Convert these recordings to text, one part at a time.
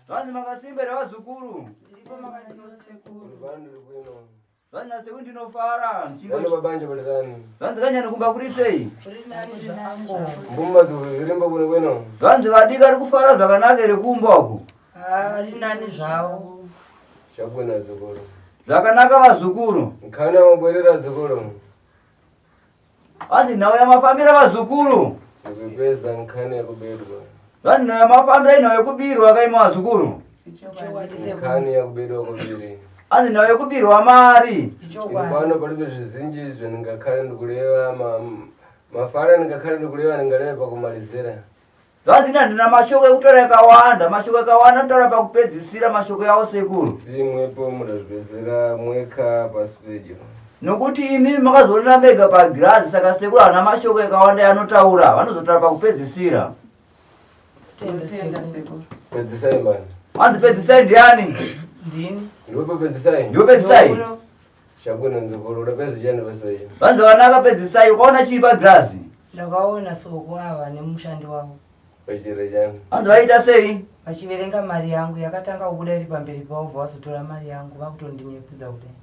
Vanzi makasimba here vazukuru? Vanzi nasekuru ndinofara. Vanzi kanyani kumba kuri sei? Vanzi vadika ri kufara zvakanaka here kumba uku? Vari nani zvavo. Zvakanaka vazukuru. Kana mabwerera zukuru. Vanzi nhau yamafambira vazukuru. Kupedza nkhani yakubedwa. Vanzi nhau yamafambira inhau yekubirwa kaima vazukuru. Nkhani yakubedwa kuviri. Hanzi nhau yekubirwa mari. Pano palibe zvizinji zvendingakhale ndikuleva mafara ndingakhale ndikuleva ndingaleve pakumalizira. Zvanzi ini handina mashoko ekutaura yakawanda, mashoko akawanda anotaura pakupedzisira mashoko yawo sekuru. Simwepo munozvipedzera mweka pasi pedyo. Nokuti imimi makazoonera mega pagirazi saka sekuru haana mashoko yakawanda yanotaura, vanozotaura pakupedzisira. Tenda sekuru. Pedzisai mani. Hanzi pedzisai ndiani? Ndini. Ndipo pedzisai. Ndipo pedzisai. Chakuna nzukuru unapedza chani basa iyi. Vanhu vakanaka pedzisai ukaona chii pagirazi? Ndakaona soko ava nemushandi wavo. Vachiita chani? Vanhu vaita sei? Vachiverenga mari yangu yakatanga kubuda iri pamberi pavo bva vazotora mari yangu vakutondinyepudza kudai.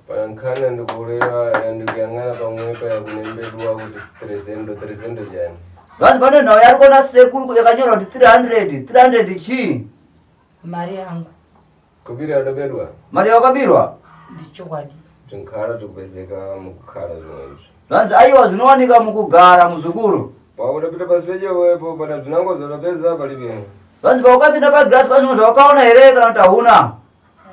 Pankhana ndikureva ndikuyang'ana pamwepa yakunembedwa kuti 300 300 chani. Vanhu pane nhau yari kuona sekuru yakanyorwa kuti 300 300 chii? Mari yangu. Kubira yadobedwa. Mari yakabirwa? Ndichokwadi. Tinkhala tikupezeka mukukhala zvimwe izvi. Zvanzi aiwa zvinowanika mukugara muzukuru. Paunopinda pasi pejewepo pana zvinango zvatapeza palibe. Zvanzi paukapinda pagirasi pane zvawakaona here kana kuti hauna?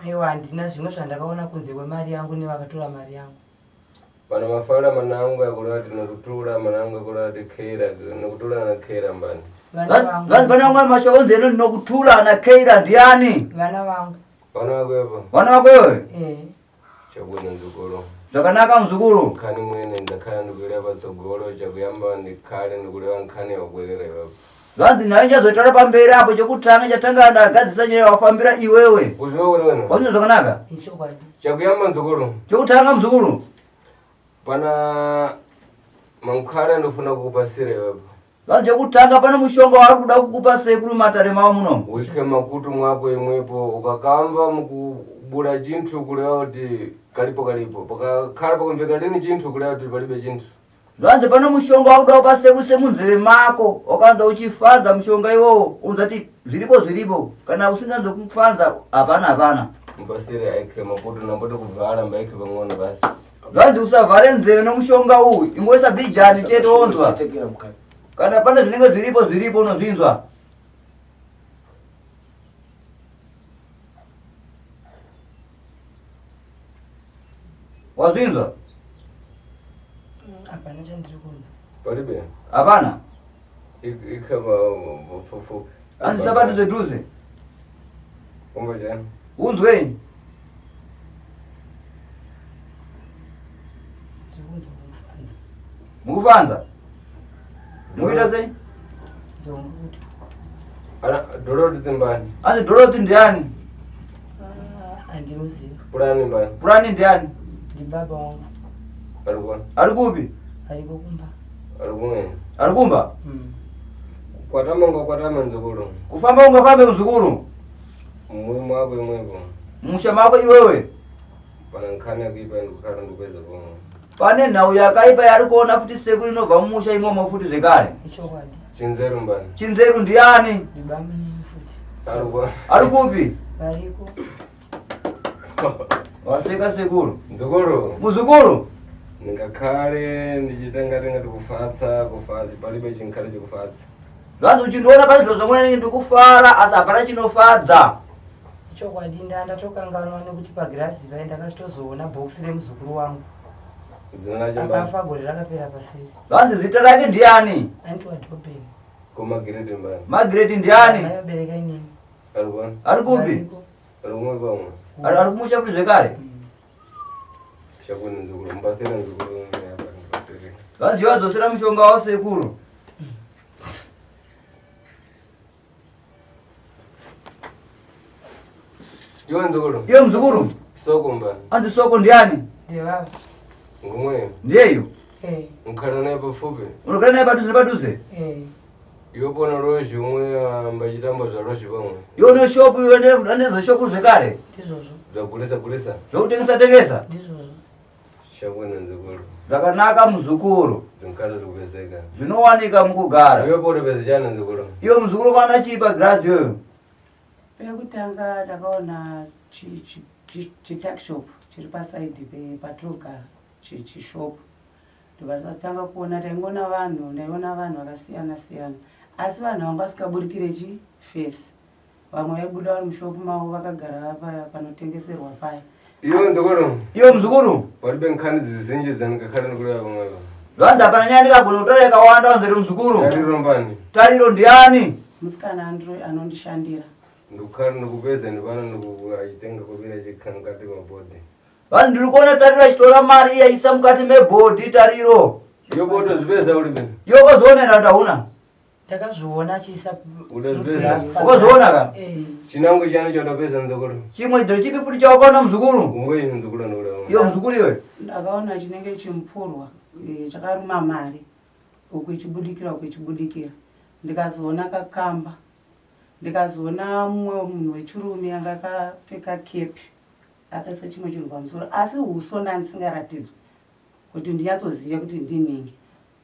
Aiwa handina zvimwe zvandakaona kunze kwemari yangu nevakatora mari yangu. Pana mafala manangu yakureva kuti nokutula manangu yakureva kuti keira nokutula na keira mbani. Vanhu pane vamwe mashoko onzi eno ndinokutula na keira ndiani? Vana vangu. Vana vako ivo. Vana vako iwe? Eh. Chabwino mzukuru. Zvakanaka mzukuru. Nkhani mwene ndakhala ndikuleva patsogolo chakuyamba ndikhale ndikuleva nkhani yakubwerera iwepo. Zvanzi nayo njazotaura pamberi apo chekutanga chatanga ndagadzisa nyaya wafambira iwewe. Wazvinzwa zvakanaka? Ichokwadi. Chakuyamba mzukuru. Chekutanga mzukuru. Pana mankhwala ndofuna kukupasira iwepo. Zvanzi chekutanga pane mushonga waari kuda kukupa sekuru matare mavo muno. Uike makutu mwako imwepo ukakamva mukubula chinthu kuleva kuti kalipo kalipo pakakhala pakumveka lini chinthu kuleva kuti palibe chinthu. Zvanzi pane mushonga wakuda kupa sekuse munzeve mako wakanza uchifanza mushonga iwowo unza ti zviripo zviripo kana usinganze kufanza hapana hapana. Mupasire aike makutu namboto kuvhala mbaike pang'ono basi. Zvanzi usavhare nzeve nomushonga uyu ingoisa bhijani chete wonzwa. Kana pane zvinenge zviripo zviripo unozvinzwa. Wazvinzwa? Hapana chandiri kunzwa. Palibe. Hapana. Ikaba fufu. Anzi sabatu zveduze. Umva chani? Unzwei? Ndiri kunzwa mukufanza. Mukufanza? Mukuita sei? Ndonguti. Ana Dorothy mbani. Anzi Dorothy ndiani? Ah, andimuziva. Purani mbani. Purani ndiani? Ndibaba wangu. Ari kuona. Ari kupi? Ariko kumba. Ari kumwe. Ari kumba? Mm. Kwatama ngakwatama nzukuru. Kufamba ungafambe muzukuru. Mumwe mwako imwepo. Musha mako iwewe. Pana nkhani yakuipa ndikukhala ndikupeza pomwe. Pane nhau yakaipa yaari kuona futi sekuru inobva mumusha imomo futi zvekare. Ichokwadi. Chinzeru mbani. Chinzeru ndiani? Ndibamunini futi. Ari kuona. Ari kupi? Variko. Waseka sekuru. Nzukuru. Muzukuru. Ndingakhale ndichita ngati ngati kufatsa kufatsa palibe chinkhale chikufatsa. Zvanzi uchindiona pane zviro zvamwe ndikufara asi hapana chinofadza. Ichokwadi ndatokanganwa nekuti pagirazi paye ndakatozoona bhokisi remuzukuru wangu. Zina racho mbani? Akafa gore rakapera paseri. Vanzi zita rake ndiani? Antiwa Doben. Ko Magireti mbani? Magireti ndiani? Mai vabereka inini. Ari kwani? Ari kupi? Variko. Ari kumwe pamwe. Ari kumusha kuti zvekare? Chakuni nzukuru, mupasire nzukuru apa ndipasire. Vanzi vadzosera mushonga wasekuru. Iwe nzukuru. Iwe muzukuru. Soko mbani? Anzi soko ndiani? Ndevava. Ngumwe. Ndiyeyo. Eh. Mukhala naye pafupi. Unogara naye padhuze nepadhuze? Eh. Iwe pona rozhi umwe ambachitamba zva rozhi pamwe. Iwe une shopu iwe ndezveshopu zvekare. Ndizvozvo. Zvagulisa gulisa. Zvokutengesa tengesa. Ndizvozvo. Chakuni nzukuru. Zvakanaka muzukuru. Zvinkhala zvikupezeka. Zvinowanika mukugara. Iwe pona peza chani nzukuru. Iwe muzukuru kwana chii pagirazi iyoyo? Pekutanga ndakaona chituckshop chiri pasaidhi patinogara, chishop. Ndobva kuona, taingoona vanhu, ndaiona vanhu vakasiyana siyana, asi vanhu vanga vasikaburikire chi face. Vamwe vaibuda vari mushopu mavo vakagara panotengeserwa paya. Iwe nzukuru. Iwe muzukuru. Palibe nkhani zizinji dzandingakhala ndikuleva pamwepo. Vanzi hapana nyaya ndikagona kutaura yakawanda vanzi ri muzukuru. Tariro mbani? Tariro ndiani? Musikana anondishandira. Ndikukhala ndikupeza ndipano ndikuachitenga kupira chikhala mukati mabhodhi. Vanzi ndiri kuona Tariro achitora mari iye achiisa mukati mebhodhi Tariro. Iwe poto zvipeza uri bene. Iwe ukazoona here kuti hauna? Ndakazviona achiisa Udazvipeza? Ukazoona ka? Eh. Chinango chani chandapeza nzukuru. Chimwe chidhori chipi futi chawakaona muzukuru? Umwe muzukuru anokuda. Iwe muzukuru iwe. Ndakaona chinenge chimupurwa chakaruma mari uku ichibudikira uku ichibudikira. Ndikazoona kakamba. Ndikazoona mumwe munhu wechirume anga akapfeka kepi akaisa chimwe chinhu pamusoro, asi uso ndandisingaratidzwi kuti ndinyatsozive kuti ndinhingi.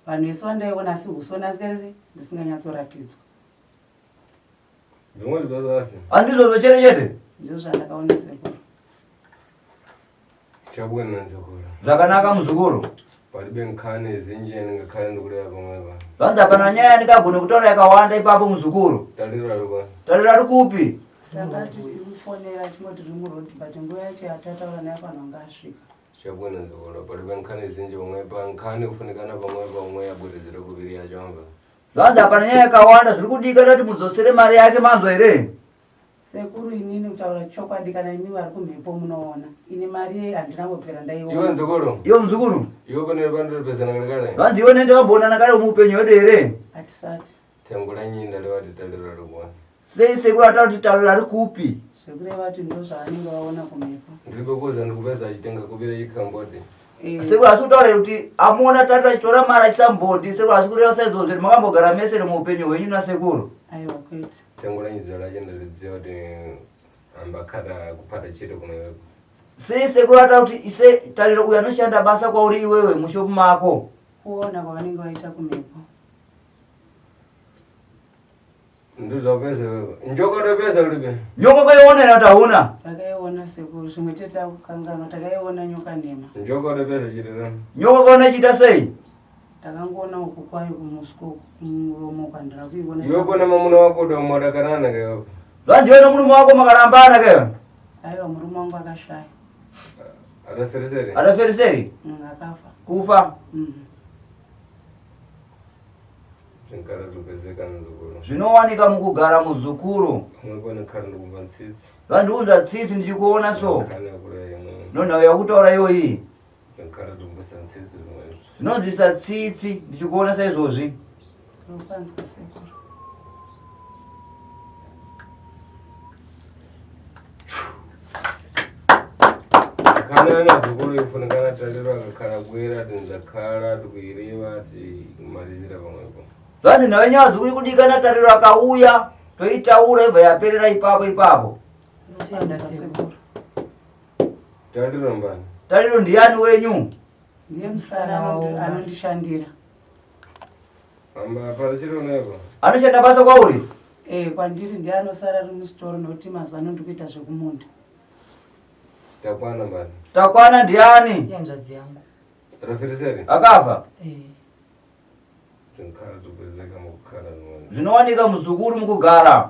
Vanhu vese vandaiona, asi uso ndisinganyatsioratidzwa. Zvimwe zvibasa. Handizvozvo chete chete. Ndizvo zvandakaona sekuru. Chabwino nzukuru. Zvakanaka muzukuru. Palibe nkhani zinji ndingakhala ndikuleva pamwepa. Vanzi hapana nyaya yandingagone kutaura yakawanda ipapo muzukuru. Tariro ari kwani? Tariro ari kupi? Tanga timufonera chingoti riri muroad, but nguva yacho yatataura naye pano anga asvika. Chabwino nzukuru. Palibe nkhani zinji pamwepa, nkhani kufunikana pamwepa umwe yabwerezera kuviri yacho amba. Zvanzi hapana nyaya yakawanda zviri kudika tati mudzosere mari yake manzwa here? Sekuru, inini kutaura chokwadi, kana imi vari kumhepo munoona, ini mari handina kubvira Iwe ndaiona. nzukuru. Iwe muzukuru. Iwe pane pandoripezana kale kale. Zvanzi iwe nende vamboonana kare muupenyu hwedu here? Hatisati. Tangura nyinda levati tariro ari kwani. Sei sekuru ataura kuti Tariro ari kupi? Zvekureva kuti ndo zvavanenge vaona kumhepo. Ndiripo kuza ndikupeza achitenga kupira chikambodi. Sekuru asi kutaura here kuti amuona Tariro achitora mari achiisa mubhodhi? Sekuru asi kureva saizvozvo here? Makambogara mese here muupenyu hwenyu nasekuru? Aiwa kwete. Tangura nyizera racho ndaridziva kuti ambakata kupata chete kuna iwepo. Sei sekuru ataura kuti ise Tariro uyu anoshanda basa kwauri iwewe mushopu mako? Kuona kwavanenge vaita kumhepo. Ndizvapeza iwewe. Njoka topeza ulibe. Nyoka ukaiona here kuti hauna? Takaiona sekuru, zvimwe tete akukanganwa, takaiona nyoka nhema. Njoka topeza chete. Nyoka ukaona ichiita sei? Ndakangoona uku kwayo kumusiko kumuromo kwandira kuiona. Iwe pona mamuna wako udomora kanana kewe. Zvanzi iwe nomurume wako makarambana kewe. Aiwa, murume wangu akashaya. Adafereseri. Adafereseri? Akafa. Kufa. Zvinkara zvipezeka nzukuru. Zvinowanika mukugara muzukuru. Pamwe pane kara ndikubva tsitsi. Zvandiunza tsitsi ndichikuona so. Kana kure imwe. Nonhau yakutaura iyoyi. Zvinkara zvikumbisa tsitsi zvimwe. Zvinonzwisa tsitsi ndichikuona saizvozvi. Ndokwanzwa sekuru. Kana ana zukuru ifunikana tariro akakhala bwera tinzakhala tikuireva timalizira pamwepo. Zvanzi nhau yenyaya zukuru ikudikana Tariro akauya toitaura ibva yaperera ipapo ipapo. Tinotenda Ndokwanzwa sekuru. sekuru. Tariro mbani? Tariro ndiani wenyu? Ndiye musikana anondishandira. Amba pari chiro nepo. Anoshanda basa kwauri? Kwandiri ndiye anosara ari musitoro nokuti mazuva ano ndikuita zvekumunda. Takwana mbani? Takwana ndiani? Ihanzvadzi yangu. Adafereseri. Akafa. Eh. Zvinkara zvipezeka mukukhala zvimwe. Zvinowanika muzukuru mukugara.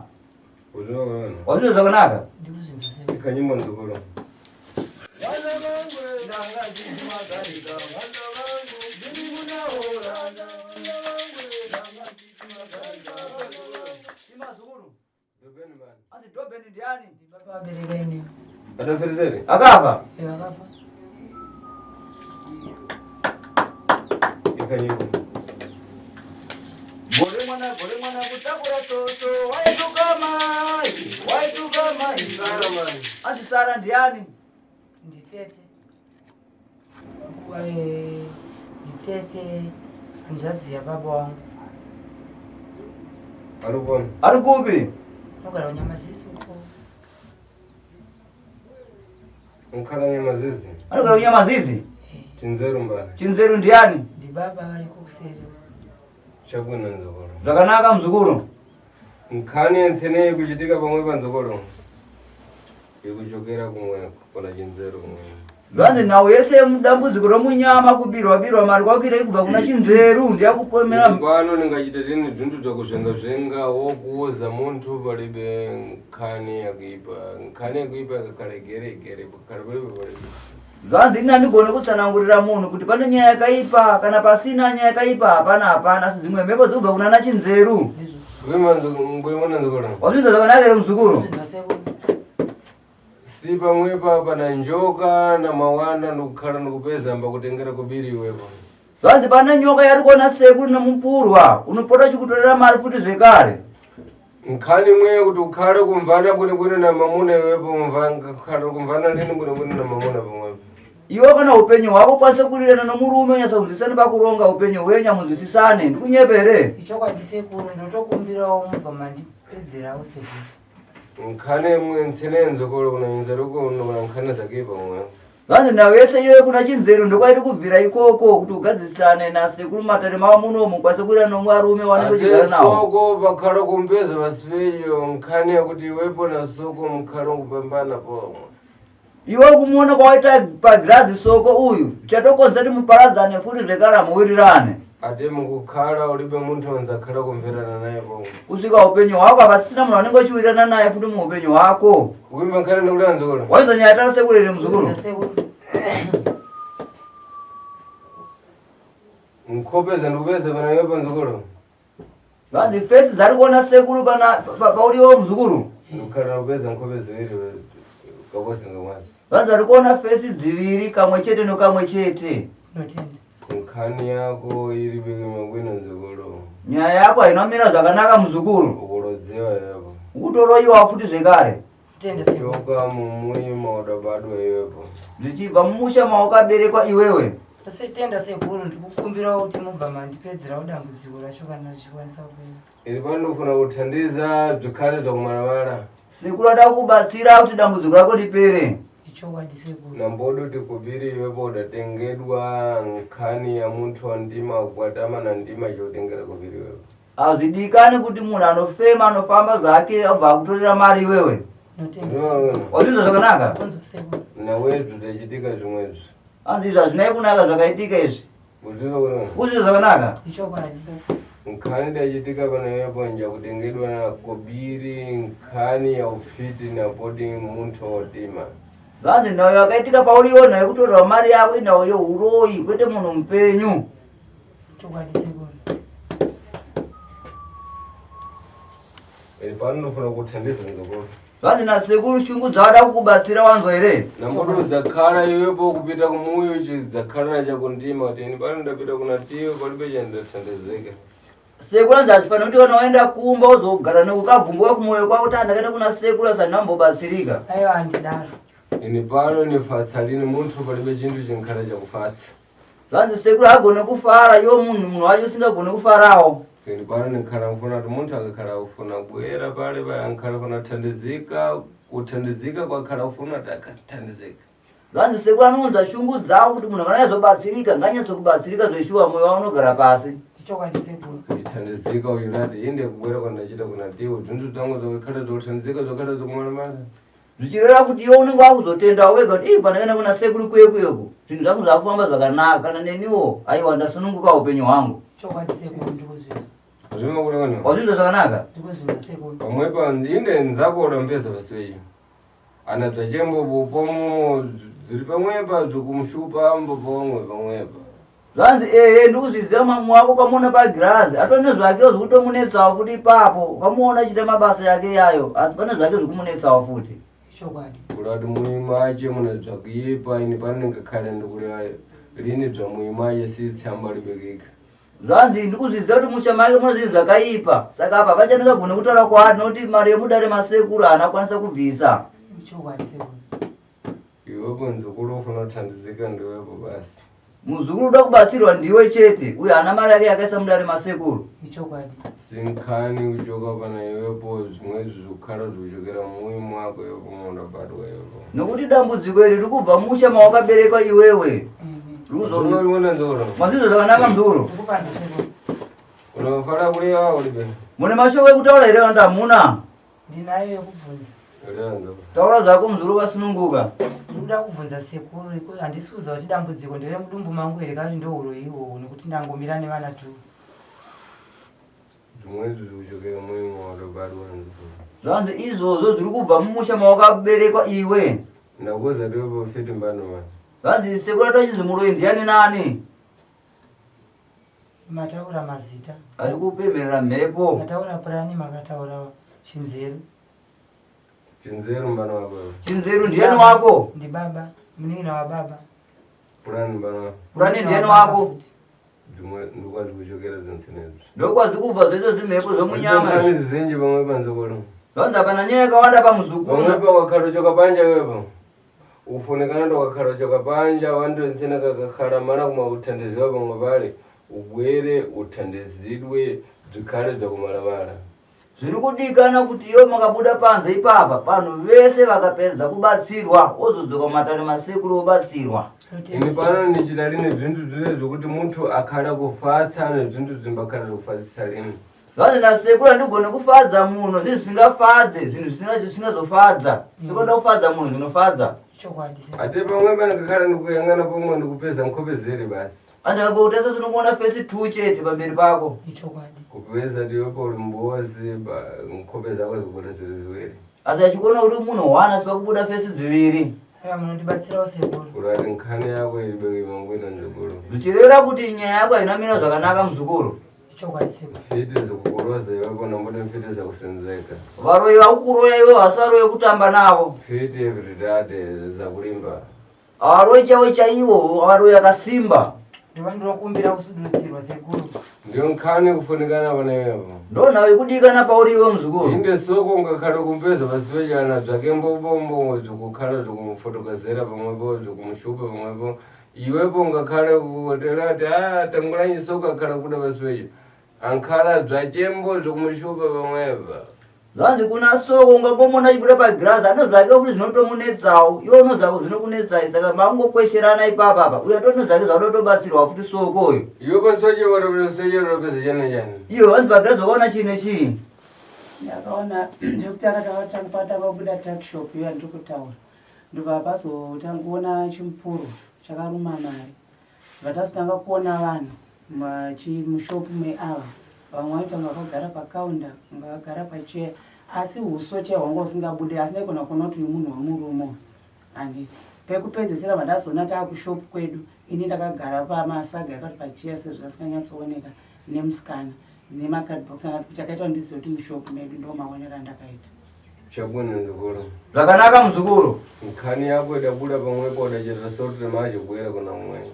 Uzvinoona? Wazvino zvakanaka? Ndikuzvinzwa. Ikanyimbo nzukuru. Adaferezere? Akafa. Akafa. Ikanyimbo. Gore mwana, gore mwana kutakura toto, waituka mai, waituka mai. Sara mai. Anzi Sara ndiani? Nditete. Nditete hanzvadzi yababa wangu. Arikupona. Ari kupi? Unogara kuNyamazizi uko. Nkhala Nyamazizi. Anogara kuNyamazizi? Chinzeru mbani. Chinzeru ndiani? Ndibaba variko kuseri. Chakwina nzukuru. Zvakanaka muzukuru. Nkhani yenseneyi kuchitika pamwe pa nzukuru. Ikuchokera kumwe kuna Chinzeru kumwe. Zvanzi nhau yese mudambudziko romunyama kubirwa birwa mari kwakuita kubva kuna Chinzeru ndiyakupomera. Pano ningachita tini bzinthu bzakuzvenga-zvenga wokuuza munthu palibe nkhani yakuipa. Nkhani yakuipa ikakhala igere-igere pakhala palibe palibe. Zvanzi ini handigoni kutsanangurira munhu kuti pane nyaya yakaipa kana pasina nyaya yakaipa hapana hapana asi dzimwe mhepo dzikubva kuna naChinzeru. Ndizvo. Ngwimona nzukuru. Wazvinzwa zvakanaka here muzukuru? Ndizvo sekuru. Si pamwepa pana njoka na mawanda ndikukhala ndikupeza mbakutengera kubiri iwepo. Zvanzi pane nyoka yari kuona sekuru nemupurwa unopota uchikutorera mari futi zvekare. Nkhani imweyo kuti ukhale kumvana bwinobwino na mamuna iwepo ukhale kumvana lini bwinobwino na mamuna pamwepo. Iwe kana upenyu hwako ukwanise kuwirirana nomurume unyatsa kunzwisisana pakuronga upenyu hwenyu hamunzwisisane ndikunyepere. Ichokwadi sekuru ndotokumbirawo mubva mandipedzerawo sekuru. Nkhani imwe ntsene nzukuru kuna Chinzeru kuno kuna nkhani zakipa kumwe. Zvanzi nhau yese iyoyo kuna Chinzeru ndokwairi kubvira ikoko kuti ugadzisane nasekuru matare mavo munomu ukwanise kuwirirana nomuvarume wanenge Ate uchigara nawo. soko pakhala kumpeza pasipeyo nkhani yakuti iwepo na soko mkhale kupambana pomwe. Iwe kumuona kwawaita pagirazi soko uyu chatokonzera kuti muparadzane futi zvekare hamuwirirane. Ate mukukhala ulibe munthu wanzakhala kumverana naye pomwe. Kusvika upenyu hwako hapasisina munhu anenge uchiwirirana naye futi muupenyu hwako. Kuimba nkhani ndikuti nzukuru. Wainzwa nyaya yatara sekuru here muzukuru? Sekuru. Nkhope ndikupeza pana iwepo nzukuru. Vanzi face dzari kuona sekuru pana pauriwo muzukuru. Ndikukhala ndikupeza nkhope ziwiri kakosi ngamwasi. Vanzi vari kuona face dziviri kamwe chete nokamwe chete. Ndinotenda. Nkhani yako iri bwino nzukuru. Nyaya yako haina kumira zvakanaka muzukuru. Ukurodzewa iwepo. Ukutoroyiwa futi zvekare. Ndinotenda sekuru. Choka mumuyi maudabadwa iwepo. Zvichibva mumusha mawakaberekwa iwewe. Ndositenda sekuru ndikukumbirawo kuti mubva mandipedzerawo dambudziko racho kana richikwanisa kupera. Iri panofuna kuthandiza bzikhale bzakumalamala. Sekuru ada kubatsira kuti dambudziko rako ripere. Ichokwadi sekuru. Nambodo tikubiri iwepo udatengedwa nkhani ya munthu wa ndima kukwatama na ndima chotengera kubiri iwepo. Hazvidikani kuti munhu anofema anofamba zvake abva akutorera mari iwewe. Ndinotenda sekuru. Ndiona Wazvinzwa zvakanaka? Onzwa sekuru. nawebzo tachitika zvimwezvo. Hanzi izvi hazvinai kunaka zvakaitika izvi. Kuziva kuti Kuzvinzwa zvakanaka? Ichokwadi. Nkhani dachitika pano iwepo njakutengedwa na kobiri nkhani ya ufiti napodi munthu wotima. Zvanzi nhau yakaitika pauriwo nhau yekutorerwa mari yako inhau yeuroyi kwete munhu mupenyu. Chokwadi sekuru. Iri pano ndofuna kuthandiza nzukuru. Zvanzi nasekuru shungu dzavada kukubatsira wanzwa here? Nambodo dzakhala iwepo kupita kumuyo chidzakhala na chakundima kuti ini pano ndapita kuna tiyo palibe chandathandizika. Sekuru anzi hazvifaniri kuti kana waenda kumba uzogara nekukagumbuka kumwoyo kwako kuti andakaenda kuna sekuru asati ndambobatsirika. Aiwa handidaro. Ini pano nifatsa lini munthu palibe chinthu chinkhala chakufatsa. Zvanzi sekuru haagone kufara iwo munhu munhu wacho usingagone kufarawo. Ini pano nikhala mfuna kuti munthu akakhala kufuna kubwera pale paya nkhala kufuna kuthandizika kuthandizika kwakhala kufuna kuti akathandizika. Zvanzi sekuru anounza shungu dzavo kuti munhu kana azobatsirika nganyatsokubatsirika zveshuwa mwoyo wavo unogara pasi. Ichokwadi sekuru. Kuchithandizika uyu nati inde kubwera kwandachita kuna tiyo zinthu zangu zokhala zokuthandizika zokhala zokumalamala. Zvichireva kuti iwe unenge wakuzotendawo wega kuti ii pandakaenda kuna sekuru kwekweku zvinhu zvangu zvakufamba zvakanaka kana neniwo aiwa ndasununguka upenyu hwangu. Chokwadi sekuru ndikuzvinzwa. Zvimakuti Wazvinzwa zvakanaka? Ndikuzvinzwa sekuru. Pamwepa inde nzako udambeza pasiweyo. Ana bzachembo pomo dziri pamwepa bzikumushupa ambo pomwe pamwepa. Zvanzi ehe ndikuzviziva mamwe wako ukamuona pagirazi atone zvakewo zvikutomunetsawo futi ipapo ukamuona achiita mabasa yake yayo asi pane zvake zvikumunetsawo futi. Chokwadi. Kuda kuti muimache muna zvakuipa ini panenge kale ndikureva lini zvamuimache si tsamba libekeka. Zvanzi ndikuzviziva kuti musha make mune zvinhu zvakaipa saka apa vachandingagone kutaura kwaari nokuti mari yemudare masekuru haana kukwanisa kubvisa. Chokwadi sekuru. Iwepo muzukuru ufuna kutandizika ndiwepo basi. Muzukuru uda kubatsirwa ndiwe chete uyo haana mari yake yakaisa mudare masekuru. Ichokwadi. Sinkhani kuchoka pana iwepo zvimwe zvokhala zvikuchokera mumwoyo mwako iwepo mundabatwa iwepo. Nokuti dambudziko iri riri kubva musha mawakaberekwa iwewe. Unoona nzoro. Mazvizvo zvakanaka mzukuru. Ndikupanda sekuru. Unofara kulewa ulibe. Mune mashoko ekutaura here kana kuti hamuna? Ndinayo yekubvunza. Lewa nzoro. Taura zvako mzukuru wasununguka. Ndinoda kubvunza sekuru handisi kuziva kuti dambudziko nderemudumbu mangu here kana kuti ndohuroyi ihwohwo nekuti ndangomira nevana tu. Zvimwe izvi zvikuchokera mwoyo mawakabarwa nzoro. Zvanzi izvozvo zviri kubva mumusha mawakaberekwa iwe. Ndakuudza ndiwe pafiti mbano mani. Zvanzi sekuru atachinzi muroyi ndiani nani? Mataura mazita. Ari kupemherera mhepo. Mataura purani makataura chinzeru. Chinzeru mbano wako. Chinzeru ndiani wako? Ndibaba, munin'ina wababa. Purani mbano wako. Purani ndiani wako? Zvimwe ndokwazvikuchokera zvinsinezvi. Ndokwazvikubva zvese zvimhepo zvomunyama. Pane zizenje pamwe panzokolo. Zvanzi hapana nyaya yakawanda pamuzukuru. Pamwe pawakharochoka panja wepo. Ufunikana ndokakharochoka panja wandonsena kakakhala mana kuma uthandiziwa pamwe pale ubwere uthandizidwe bzikhale bzakumalamala. Zviri kudikana kuti iwe makabuda panze ipapa vanhu vese vakapedza kubatsirwa wozodzoka mumatare masekuru wobatsirwa. Ini pano ndichita lini bzinthu bzire zvokuti munthu akhala kufatsa nebzinthu bzimbakhala zvokufatsisa lini. Zvanzi nasekuru handigone kufadza munhu zvinhu zvisingafadze zvinhu zvisingazofadza. Sekuru anoda kufadza munhu zvinofadza. Chokwadi sekuru. Ate pamwe panakakhala ndikuyang'ana pomwe ndikupeza nkhope zere basi. Anhu akakutarisa sinongoona face 2 chete pamberi pako. Ichokwadi. Kupeza tiwepo uri mbozi nkhope zako zikubuda ziri ziwiri. Asi achikuona uri munhu one asi pakubuda face dziviri. Aiwa munondibatsirawo sekuru. Kurati nkhani yako iri beki mangwena nzukuru. Zvichireva kuti nyaya yako haina mira zvakanaka muzukuru. Ichokwadi sekuru. Mfiti zikukuroza iwepo namboti mfiti zakusenzeka. Varoyi vakukuroya iwewe hasi varoyi vekutamba navo. Mfiti everyday zakulimba. Varoyi chaivo chaivo varoyi akasimba. Ndova ndinokumbira kusudurutsirwa sekuru. Ndiyo nkhani kufunikana vana iwepo. Ndonhau ikudikana pauri iwe muzukuru. Inde soko ungakhala kumpeza pasi pechana zvake mbobombo zvekukhala zvekumufotokazera pamwepo zvekumushupa pamwepo iwepo ungakhale kutera kuti a tangulanyi soko akhala kuda pasi pecho ankhala zvachembo zvekumushupa pamwepa. Zvanzi kuna soko ungangomona achibuda pagirazi ane zvake futi zvinotomunetsawo iwe une zvako zvinokunetsai saka makungokwesherana ipapa apa uyo atone zvake zvakutotobatsirwa futi soko uyo. Iwe pasi pecho watopeza chani chani. Iwe hanzi pagirazi wakaona chii nechii. Ndakaona ndekutanga takatanga patakabuda tuckshop iyo yandiri kutaura ndobva pazotanga kuona chimupurwa chakaruma mari bva tazotanga kuona vanhu mushop meava vamwe vaita kunge vakagara pakaunda kunge vakagara pacheya asi uso chaiwo hwanga usingabude asi ndaigona kuona kuti uyu munhu wemurume uyu and pekupedzisira vandazoona taakushop kwedu ini ndakagara pamasaga yakati pacheya sezvo asinganyatsooneka nemusikana nemacardbox akati chakaita ndizive kuti mushop medu ndo maonero andakaita. Chabwino mzukuru. Zvakanaka mzukuru. Nkhani yako idabuda pamwepo udachita sorti macho kubwera kuna mwenye.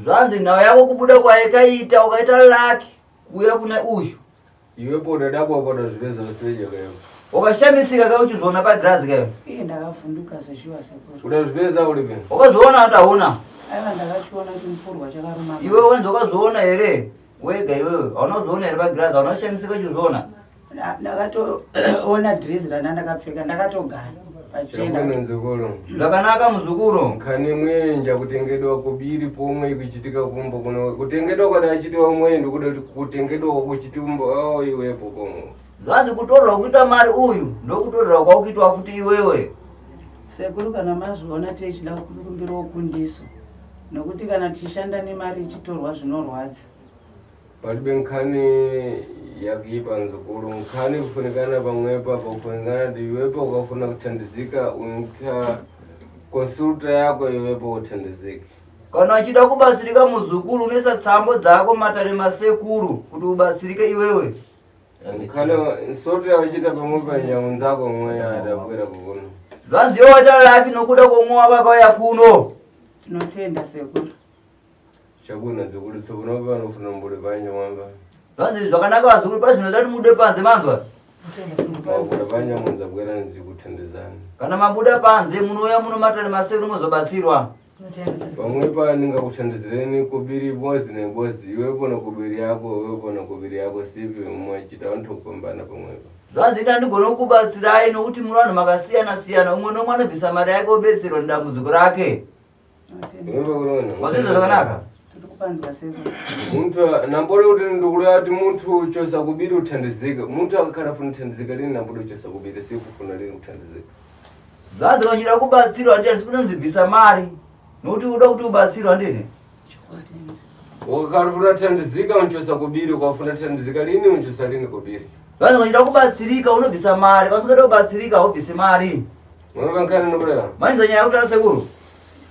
Zvanzi nhau yako kubuda kwayakaita ukaita lucky kuuya kuna uyu. Iwepo udadabwa apa udazvipedza pasina chakayo. Ukashamisika ka uchizviona pagirazi kayo. Iye ndakavhunduka zveshuwa sekuru. Udazvipedza uri pe? Ukazviona hata hauna. Aiwa ndakachiona chimupurwa chakaruma. Iwe wanzi ukazviona here? Wega iwewe hauna kuzviona here pagirazi hauna kushamisika uchizviona? Ndakatoona dhirezi rana ndakapfeka ndakatogara pachena. Muzukuru. Zvakanaka muzukuru. Nkhani mwenja kutengedwa kubiri pomwe ikuchitika kumbo kuno kutengedwa kwada chitiwa mwe ndikuda kuti kutengedwa kwakuchitimbo awo iwepo pomwe. Zvanzi kutorerwa kuita mari uyu ndokutorerwa kwakuitwa futi iwewe. Sekuru kana mazviona tichida kukumbirawo kundiso nokuti kana tichishanda nemari ichitorwa zvinorwadza. Palibe nkhani yakuipa nzukulu, nkhani kufunikana pamwepa pakufunikana ti iwepo ukafuna kuthandizika unka konsulta yako iwepo uthandizike. Kana uchida kubatsirika muzukuru, unoisa tsambo dzako matare masekuru kuti ubatsirike iwewe. Nkhani nsoti yauchita pamwepa nyamunzako mweya adabwera kukuno. Zvanzi iwe waita laki nokuda kwomwe wako akauya kuno. Tinotenda sekuru. Chabwino nzukulu, tsopano panofuna mbuli panja mwamba. Zvanzi zvakanaka vazukuru, pazvinoda kuti mude panze, manzwa? Kutenda sekuru. Mabuda panja munzabwera nzikuthandizani. Kana mabuda panze munouya muno matare masekuru mozobatsirwa. Tinotenda sekuru. Pamwepa ndingakuthandizireni kubiri bozi nebozi, iwepo nokubiri yako, iwepo nokubiri yako, sipi mwachita anthu kupambana pamwepa. Zvanzi ina ndigone kukubatsirai nokuti muri vanhu makasiyana siyana, umwe nomwe anobvisa mari yake obetserwa nedambudziko rake. Tinotenda. Iwepo kunoona. Wazvinzwa zvakanaka? Tiri kupanzwa sekuru. Munthu nambore kuti ndikulewa kuti munthu uchosa kubiri uthandizike. Munthu akakhala afuna kuthandizika lini nambode uchosa kubiri sikufuna lini kuthandizika. Zvanzi vachida kubatsirwa handiti handisi kunonzi bvisa mari nokuti uda kuti ubatsirwa handiti. Chokwadi. Ukakhala ufuna kuthandizika unchosa kubiri, ukafuna kuthandizika lini unchosa lini kubiri. Zvanzi vachida kubatsirika unobvisa mari, vasingada kubatsirika haubvisi mari. Mwemwe nkhani ndikulewa. Mainzwa nyaya yekutaura sekuru?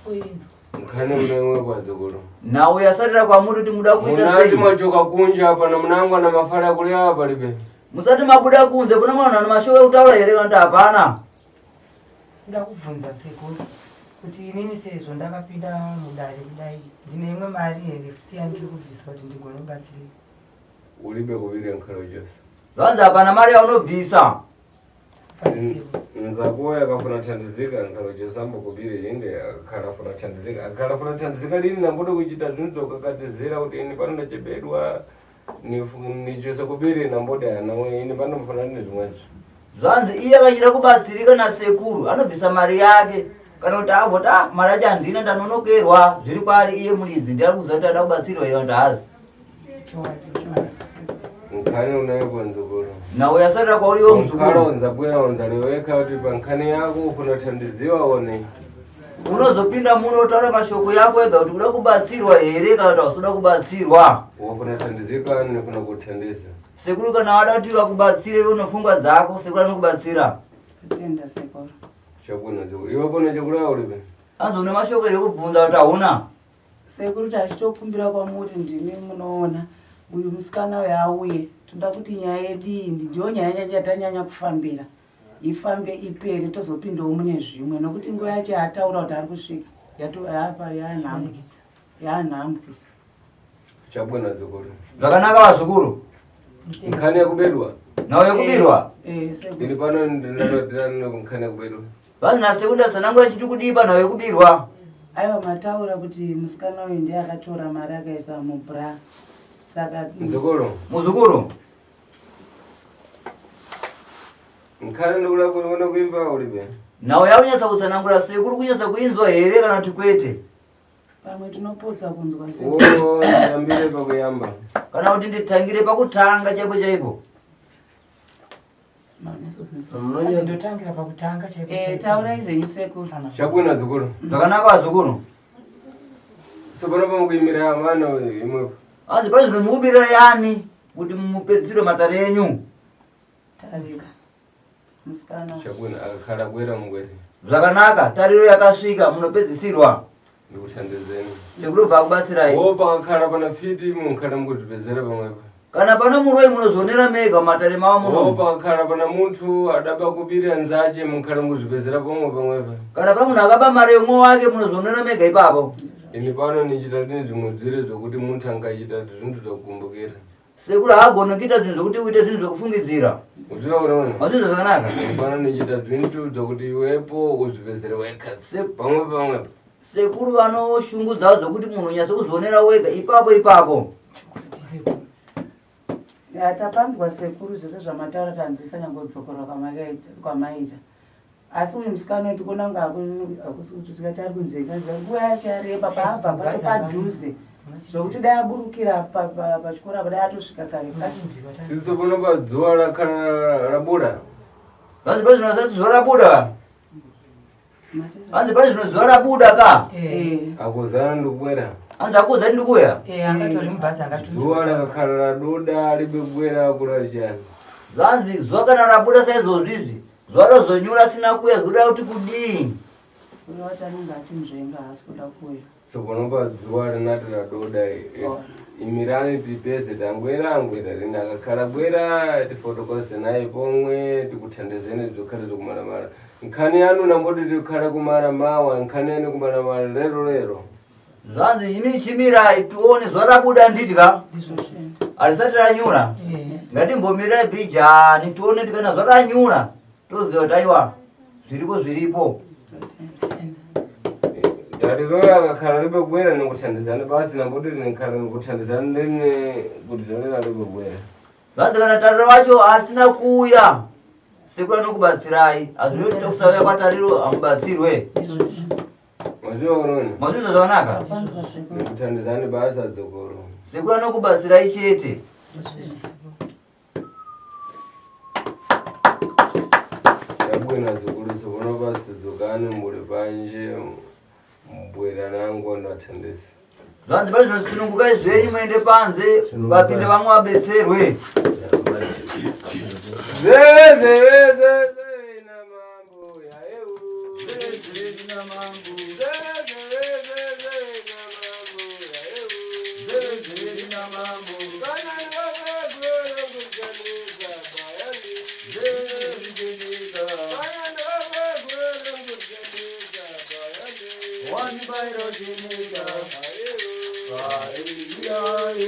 Kuinzwa. Nkhani kulemwe kwadzukulu. Nhau yasarira kwamuri kuti muda kuita Munati sei. mwachoka kunja pana munangwa na mafala kulewa palibe. Musati mabuda kunze kuna mwana ane mashoko ekutaura here kana kuti hapana? Kuda kubvunza sekuru kuti inini sezvo ndakapinda mudare kudai ndine imwe mari here futi yandiri kubvisa kuti ndigone kubatsirika? Ulibe kubiri nkhalo chose. Zvanzi hapana mari yaunobvisa. Pati sekuru. Nzakuwa akafuna thandizika nkhalo chose ambokubiri inde akakhala afuna thandizika akakhala afuna thandizika lini nambodo kuchita zvinhu zokakatizira kuti ini pano ndachebedwa nichose kubiri nambode ana ini pano mufana ndine zvimwezvo. Zvanzi iye akachida kubatsirika nasekuru anobvisa mari yake kana kuti agoti ah mari yacho handina ndanonokerwa zviri kwaari iye muridzi ndiye ari kuziva kuti ada kubatsirwa here kana kuti haazi. Chokwadi kuinzwa sekuru. Nkhani unayo nzukuru. Nhau yasarira kwauri iwe Nkhalo muzukuru. nzabwera unzaleweka kuti pankhani yako ufuna kuthandiziwa one. Unozopinda muno utaura mashoko yako ega kuti uda kubatsirwa here kana kuti hausi kuda kubatsirwa. Wafuna kuthandizika nifuna kuthandiza. Sekuru kana wada kuti vakubatsire iwe unofungwa dzako sekuru anokubatsira. Totenda sekuru. Chabwino nzukuru. Iwe pano chakulawa ulibe. Hanzi une mashoko here kubvunza kuti hauna? Sekuru tachitokumbira kwamuri ndimi munoona uyu musikana uyu auye. Toda kuti nyaya yedu iyi ndiyo nyaya yatanyanya kufambira. Ifambe ipere tozopindawo mune zvimwe nokuti nguva yacho yaataura kuti ari kusvika yato yapa yanhambwe. Yanhambwe. Chabwino nzukuru. Zvakanaka vazukuru. Nkhani yakubedwa. Nhau yekubirwa. Eh sekuru. Ini pano ndinadodira nkhani yakubedwa. Vanzi nasekuru ndatsanangura chiti kudii panhau yekubirwa. Aiwa mataura kuti musikana uyu ndiye akatora mari akaisa mubra. Saka Nzukuru. Muzukuru. Nkhani ndikula kuona kuimba ulibe. Nhau yakunyatsa kutsanangura sekuru kunyatsa kuinzwa here kana kuti kwete? Pamwe tinopotsa kunzwa sekuru. Wo ndiyambire pakuyamba. Kana kuti nditangire pakutanga chaipo chaipo. Hanzi ndotangira pakutanga chaipo Eh, chaipo. taurai zvenyu sekuru. Sana. Chabwino nzukuru. Zvakanaka vazukuru. Tsopano pamukuimira mwana imwepo. Hanzi pane zvinhu mukubirira yani kuti mupedzisire matare enyu. Tariro. Musikana. Chabwino akakhala bwera mugwere. Zvakanaka, tariro yakasvika munopedzisirwa. Ndikuthandizeni. Sekuru bva kubatsirai. Wo pakakhala pana fiti munkhala mukutipezera pamwepo. Kana pano muroi munozonera mega mumatare mavo Wo muno. pakakhala pana munthu adaba kubirira nzache munkhala mukutipezera pomwe pamwepo. Kana pa munhu akaba mari yomwe wake munozonera mega ipapo. Ini pano nichita tine zvimwe zvire zvokuti munthu angachita zvinhu zvokukumbukira. Sekuru haagoni kuita zvinhu zvokuti uite zvinhu zvokufungidzira. Uchiva kuona? Mazvinzwa zvakanaka? Ini pano nichita zvinhu zvokuti iwepo uzvipezere wega. Pamwe pamwepo. Sekuru vanoshungu dzavo dzokuti munhu unyatse kuzvionera wega ipapo ipapo. Chokwadi sekuru. Ya, tapanzwa sekuru zvese zvamataura tanzwisa nyangwe kudzokorora kwamaita. Asi uyu musikana uyu tikuona kunge hakusi kuti tikati ari kunzvenga nguva yacho yareba paabva pacho padhuze zvokuti dai aburukira pachikoro apa dai atosvika kare. Unachinzwiwa ta. Sitso pano padzuwa rakhala labura. Vanzi pane zvino zati zuva rabuda. Vanzi pane zvino zuva rabuda ka. Eh. Eh, Akuzana ndikubwera. Anzi akuudza kuti ndikuuya? Eh, angatori mubhazi Zuva rakakhala raduda libegwera kula chani. Zvanzi zuva kana rabuda saizvozvi izvi, zuva rozonyura asina kuuya zvoda kuti kudii? Uyo wacho anenge atinzvenga haasi kuda kuuya. Tsopano pazuva rinati radoda imirani tipeze tangwera angwera rini akakhala bwera tifotokoze naye pomwe tikuthandizeni tikhale tikumalamala nkhani yanu namboti tikhale kumala mawa nkhani yanu kumalamala lero lero. Zvanzi imi chimirai tione zuva rabuda ndidya Ndizvo chete. harisati ranyura. Eh. Ngatimbomirai bhijani tione kuti kana zuva ranyura toziva kuti aiwa zviripo zviripo. Totenda. Tatizoya akakhala libegwera nikuthandizani basi namboti nikhala nikuthandizani lini kuti talera libegwera. Zvanzi kana Tariro wacho asina kuuya sekuru anokubatsirai hazvinoti kusauya kwaTariro hamubatsirwe. Ndizvo chete. Maziva kunoni? Mazvinzwa zvakanaka? Tapanzwa sekuru. Nikuthandizani basi adzokoro. Sekuru anokubatsirai chete. Yabwino adzokoro tsopano patsidzokani muli panje mbwera nangu ndathandisa. Zvanzi pane zvinosunungukai zvenyu muende panze vapinde vamwe vabetserwe. Zeze zeze na mambo ya eu. Zeze zeze na mambo ya eu. Zeze na mambo. Kana ndabagwera kujanika bayani. Zeze kana ndabagwera kujanika bayani. Wani bairo jinika, Aeu. ai ai,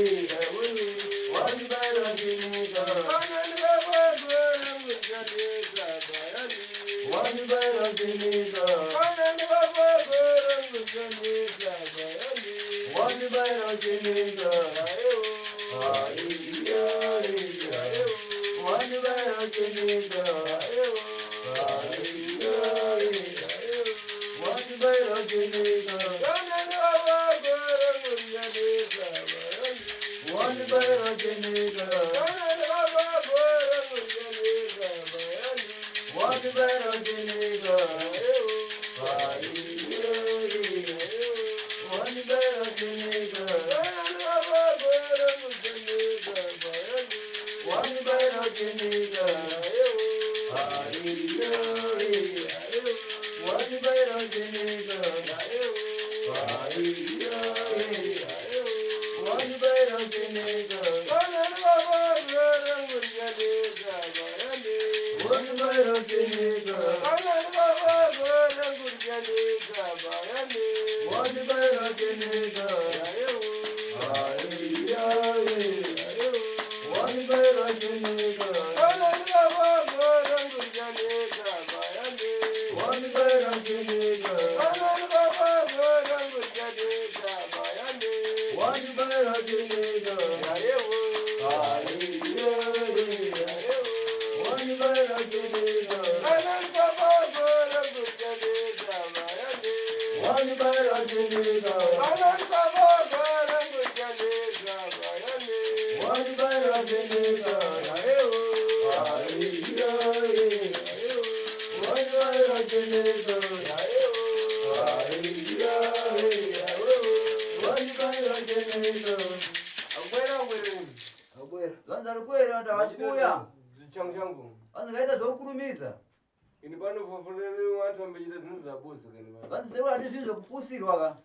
wani bairo jinika, Kana ndabagwera kujanika bayani. wani bairo jinika, Kana ndabagwera kujanika bayani. wani bairo jinika, Aeu. ai ai, wani bairo jinika, Aeu. ai ai, wani bairo jinika, Kana ndabagwera kujanika bayani. wani bairo jinika, Kana ndabagwera kujanika bayani. wani bairo jinika, Aeu. ai ai, wani bairo jinika. Kana ndabagwera kujanika bayani. Wani bairo jinika, Aeu. ai ai, wani bairo jinika, Aeu. ai ai, wani bairo jinika, Kana ndabagwera kujanika bayani. wani bairo jinika, Kana ndabagwera kujanika bayani. wani bairo jinika, Aeu. ai ai, wani bairo jinika, Kana ndabagwera kujanika bayani. wani bairo jinika, Kana ndabagwera kujanika bayani. wani bairo jinika, Aeu. ai ai, wani bairo jinika. Kana ndabagwera kujanika bayani. Wani bairo jinika, Kana ndabagwera kujanika bayani. wani bairo jinika, Aeu. ai ai, wani bairo jinika, Aeu. ai ai, wani bairo jinika. Agwera agwera. Agwera. Vanzi ari kuera kuti havasi kuuya, Changu changu. vanzi ngaita zvokukurumidza, Ini pano fofonere watu ambechita zvinhu zvabuzo kani pano. vanzi sekuru hati zvinhu zvekupusirwa ka.